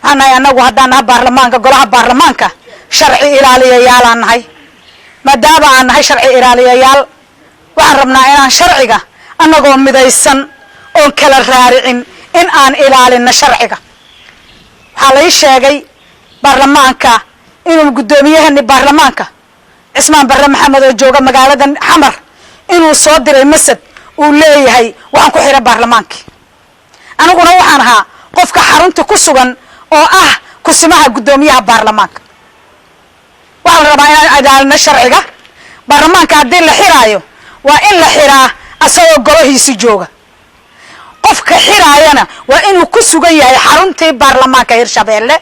Waxaan nahay annagu, haddaan nahay baarlamaanka, golaha baarlamaanka, sharci ilaaliyayaalaan nahay. Maadaama aan nahay sharci ilaaliyayaal, waxaan rabnaa inaan sharciga annagoo midaysan oon kala raaricin in aan ilaalino sharciga. Waxaa lai sheegay baarlamaanka inuu guddoomiyahani baarlamaanka, Cismaan Barre Maxamed, oo jooga magaalada Xamar, inuu soo diray message uu leeyahay waxaan ku xiray baarlamaankii. Aniguna waxaan ahaa qofka xarunta ku sugan oo ah kusimaha guddoomiyaha baarlamaanka. Waxaa la rabaa inaan ilaalino sharciga. Baarlamaanka haddii la xiraayo, waa in la xiraa asagoo golahiisi jooga. Qofka xiraayana waa inuu ku sugan yahay xaruntii baarlamaanka Hirshabeelle.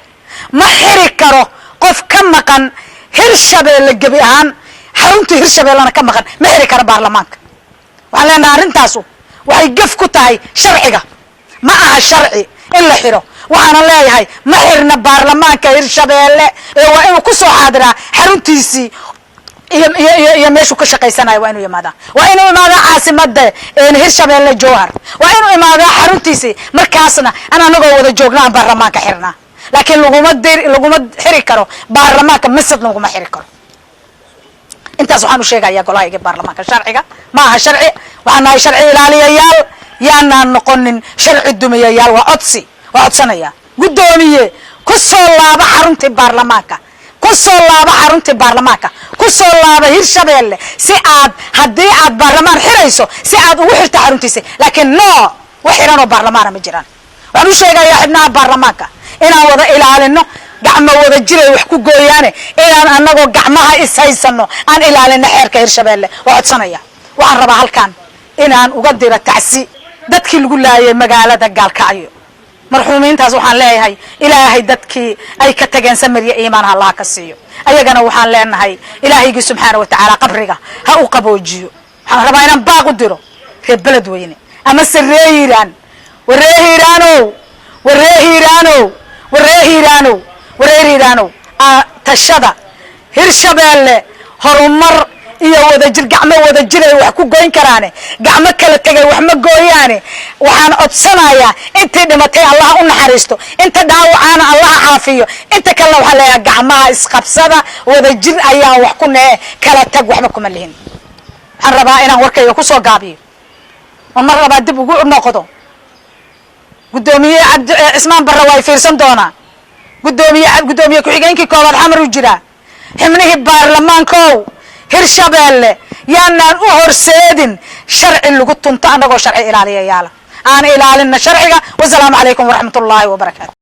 Ma xiri karo qof ka maqan Hirshabeelle gebi ahaan, xaruntii Hirshabeellena ka maqan, ma xiri karo baarlamaanka. Waxaan leenahay arrintaasu waxay gaf ku tahay sharciga. Ma aha sharci in la xiro. Waxaana leeyahay, ma xirna baarlamaanka Hirshabeelle ee waa inuu ku soo xaadiraa xaruntiisii iyo meeshuu ka shaqaysanayo. Waa inuu imaadaa, waa inuu imaadaa caasimada Hirshabeelle, Jowhar, waa inuu imaadaa xaruntiisii. Markaasna aan anagoo wada joogna aan baarlamaanka xirnaa, laakiin laguma xiri karo baarlamaanka, message laguma xiri karo. Intaas waxaan u sheegayaa golahayga baarlamaanka, sharciga ma aha sharci. Waxaan nahay sharci ilaaliyayaal, yaanaan noqonin sharci dumiyayaal. Waa codsi, waa codsanaya. Guddoomiye, ku soo laaba xaruntii baarlamaanka, ku soo laaba xaruntii baarlamaanka, ku soo laaba Hirshabeelle, si aad haddii aad baarlamaan xirayso si aad ugu xirto xaruntiisa. Laakiin no, wax xiranoo baarlamaana ma jiraan. Waxaan u sheegayaa xibnaha baarlamaanka inaan wada ilaalino, gacmo wada jiray wax ku gooyaane, inaan anagoo gacmaha is haysano aan ilaalino xeerka Hirshabeelle. Waa codsanaya. Waxaan rabaa halkan inaan uga diro tacsi dadkii lagu laayay magaalada Gaalkacyo, marxuumiintaas. Waxaan leeyahay, Ilaahay dadkii ay ka tageen samirya iimaan Allah ka siiyo. Ayagana waxaan leenahay, Ilaahaygii subxaana wa tacaala qabriga ha u qaboojiyo. Waxaan rabaa inaan baaq u diro reer Beledweyne amase ree Hiiraan. Waree Hiiraanow, waree Hiiraanow, waree Hiiraanow, wareer Hiiraanow, tashada. Hirshabeelle horumar iyo wadajir, gacmo wadajir ay wax ku goyn karaane, gacmo kala tegay wax ma gooyaane. Waxaan codsanayaa, intii dhimatay Allaha u naxariisto, inta dhaawacaana Allaha caafiyo, inta kalena waxaa leeyahay gacmaha isqabsada. Wadajir ayaan wax ku nee, kala tag waxba kuma lihin. Waxaan rabaa inaan warkayga kusoo gaabiyo oo mar rabaa dib ugu noqdo guddoomiye Cabdi Cismaan Barre. Waa fiirsan doonaa guddoomiye ku-xigeenkii koobaad Xamar u jiraa. Xibnihii baarlamaankow Hirshabeelle, yaanaan u horseedin sharci lagu tunto annagoo sharci ilaaliyayaala. Aan ilaalina sharciga. Wasalaamu calaykum waraxmat ullaahi wabarakaatu.